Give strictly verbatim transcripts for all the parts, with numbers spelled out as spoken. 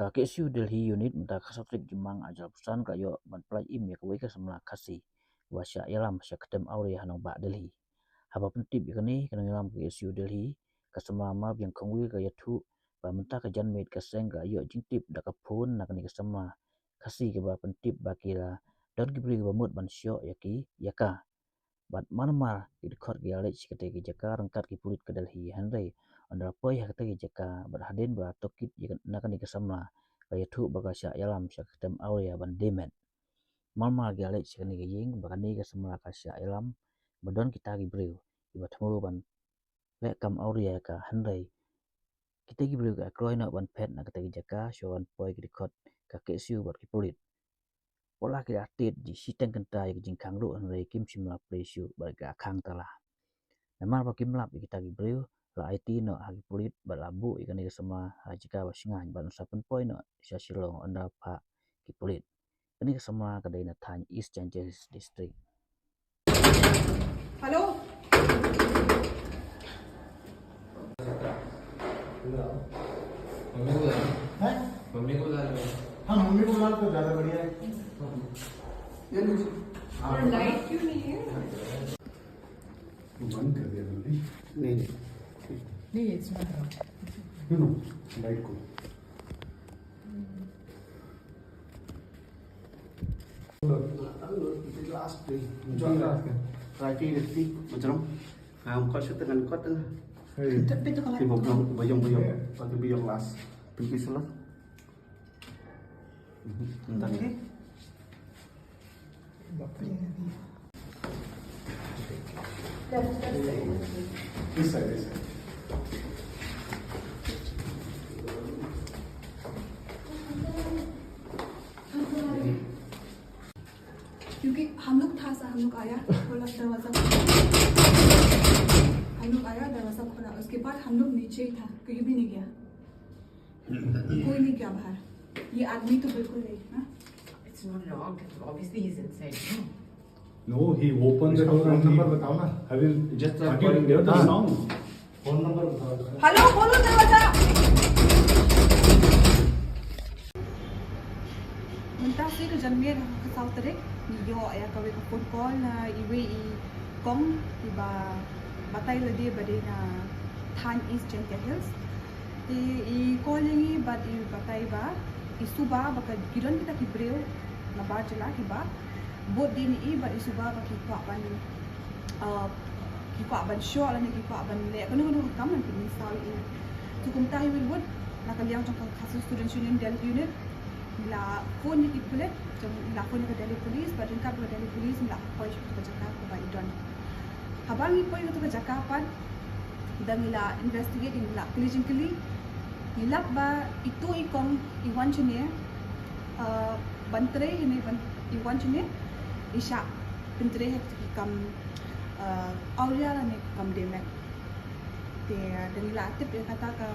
Ka K S U Delhi Unit mynta ka sawdong jingmang arphew san ka la ïoh ban pyllait im ïa kawei ka samla Khasi ba shah ïalam sha ka ktem awria ha nongbah Delhi. Haba pyntip ïa kane ka nongïalam ka K S U Delhi, ka samla Marbiang Khongwir ka ïathuh ba mynta ka janmiet ka seng ka la ïoh jingtip da ka phone na kane ka samla Khasi kaba pyntip ba ki la don ki briew kiba mut ban shoh ïa ki ïa ka. Bad mar mar ki dkhot ki la leit sha katei ka jaka ryngkat ki pulit ka Delhi, hynrei ynda la poi ha katei ka jaka bad hadien ba la tohkit ïa ka, na kane ka samla, ka ïathuh ba ka shah ïalam sha ka ktem awria ban die met. Mar mar ki la leit sha kane ka ïing ba kane ka samla ka shah ïalam, ba don kita ki briew kiba thmu ban leh kam awria ïa ka, hynrei kita ki briew ki la kloi noh ban phet na katei ka jaka shuwa ban poi ki dkhot ka K S U bad ki pulit. Wat la ki la tied shiteng kynta ïa ka jingkhang ruh, hynrei kim shym la plie shuh bad ka khang tala. Namar ba kim lap ïa kita ki briew, la aiti noh ha ki pulit bad la buh ïa kane ka samla ha jaka ba shngaiñ bad sa pynpoi noh sha Shillong ynda la phah ki pulit. Kane ka samla ka dei na thaiñ East Jaintia Hills District. Hello. मम्मी को ला लो। हैं? मम्मी को ला लो। हाँ, मम्मी को ला तो ज्यादा बढ़िया है। ये लीजिए। और लाइट क्यों नहीं है? वो बंद कर दिया तुमने? नहीं, नहीं। नहीं, it's not hot. No, no, लाइट को। Last day. Jom lah. Try to eat it, macam. Ah, kau shoot dengan kau tengah. Hey. Tapi tu kalau Tiba bayong, bayong, bayong. Tapi bayong last. Pergi salah. Bentar. Okay. This side, this side. क्योंकि हम लोग था सा, हम लोग आया, खोला दरवाजा, हम लोग आया, दरवाजा खोला, उसके बाद हम लोग नीचे ही था, कहीं भी नहीं गया। कोई नहीं गया बाहर। ये आदमी तो बिल्कुल नहीं, हाँ? It's not locked. Obviously, he's inside, no? No, he opened the door and he, number बताओ ना। I will just try calling. Hear the sound. फोन नंबर बताओ। हेलो, खोलो दरवाजा। Mynta shi ka janmiet ha ka saw tarik, ngi ïoh ïa kawei ka phone call na iwei i kong iba batai lade ba dei na thaiñ East Jaintia Hills. Te i call ïa ngi bad i batai ba i suba ba ka, ki don kita ki briew na bar jylla kiba bud dien ïa i bad i suba ba ki kwah ban, uh, ki kwah ban shoh lane ki kwah ban leh kano kano ka kam ban pynmynsaw ïa i. To kumta hi Wilwood, na ka liang jong ka Khasi Students Union Delhi Unit, ngi la phone ïa ki pulit, jong ngi la phone ïa ka Delhi Police, bad ryngkat bad ka Delhi Police ngi la poi sha ka jaka kaba i don. Haba ngi poi kato ka jaka pat, da ngi la investigate, ngi la kylli jingkylli, ngi lap ba ito i kong i wan shane, uh, ban trei, hynrei ban i wan shane i shah pyntrei ha ki kam, uh, awria lane ki kam die met. Te da ngi la tip ïa kata ka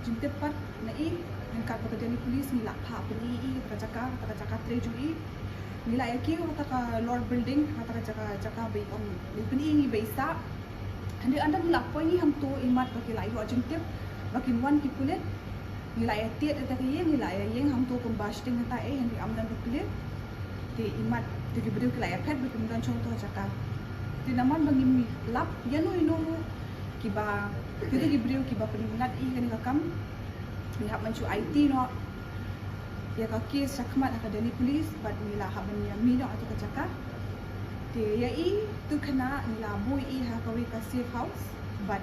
jingtip pat na i, ryngkat bad ka Delhi Police ngi la phah pyni ïa i kata ka jaka, kata ka jaka trei jong i. Ngi la ïa kiew kata ka lower building, kata ka jaka, jaka ba i ong, ba i pyni ïa ngi ba i sah. Hynrei ynda ngi la poi ngi hangto, imat ba ki la ïoh jingtip ba kin wan ki pulit, ngi la ïa tied ïa kata ka ïing, ngi la ïa ïeng hangto kumba shiteng hangta eh, hynrei ym don ba clear. Te imat te ki briew ki la ïa phet ba kim don shong to jaka. Te namar ba ngim lap ïano ïano ruh kiba, kita ki briew kiba pynitynnad ïa kane ka kam, ngi hap ban shu aiti noh ïa ka case shakhmat ha ka Delhi Police bad ngi la hap ban ïa mih noh ha kato ka jaka. Te ïa i, to khynnah ngi la buh i ha kawei ka safe house bad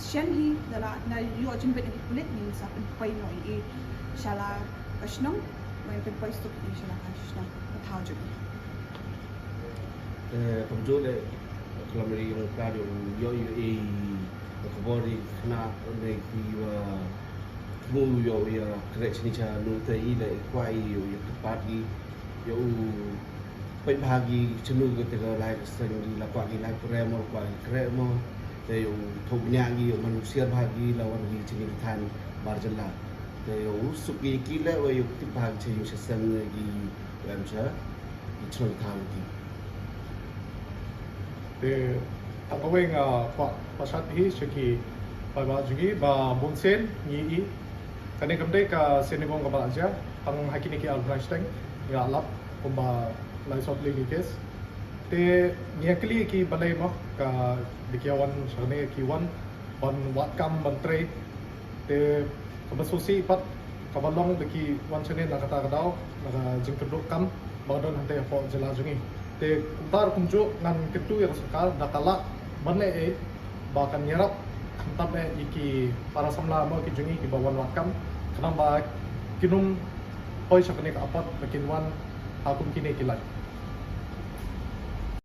shen hi da la na ïoh jingbit na ki pulit ngin sa pynpoi noh i sha la ka shnong, ngin pynpoi suk i sha la ka shnong ka thaw jong i. Te kumjuh leh ka lamri ïong ka ïong ïoh ïoh i ka khubor i khynnah ne ki wa thmu ïoh ïa khreh shini sha nu te i leh i kwah i ïoh ïa ka pat i ïoh u peit bha ki chanu ka te ka lai ka seng ki la kwah ki lai khreh mo kwah ki khreh mo te ïoh u thoh bniah ki ïoh man u siar bha ki la wan ki chini ki than bar jylla te ïoh u suk ki ki leh wa ïoh tip bha ki chini sha seng ki wa em cha ki chanu than ki. Te ta kawei nga kwah pynshai hi sha ki paidbah jong ngi ba bun sien ngi i Kane kam dei ka sien nyngkong kaba la jia, tang ha kine ki ar bnai shiteng nga lap kumba lai sawphew tylli ki case. Te ngi ïa kylli ki balei mo ka ba ki wan shane, ki wan ban wad kam ban trei. Te kaba sngewsih pat kaba long ba ki wan shane na kata ka daw na ka jingkyrduh kam ba ka don hangtei hapoh jylla jong ngi. Te kumta kumjuh ngan kyntu ïa ka sorkar da ka lah ban leh ei ba kan ïarap khamtam eh ïa ki para samla mo ki jong ngi kiba wan wad kam, khnang ba kin ym poi sha kane ka apot ba kin wan ha kum kine ki lait.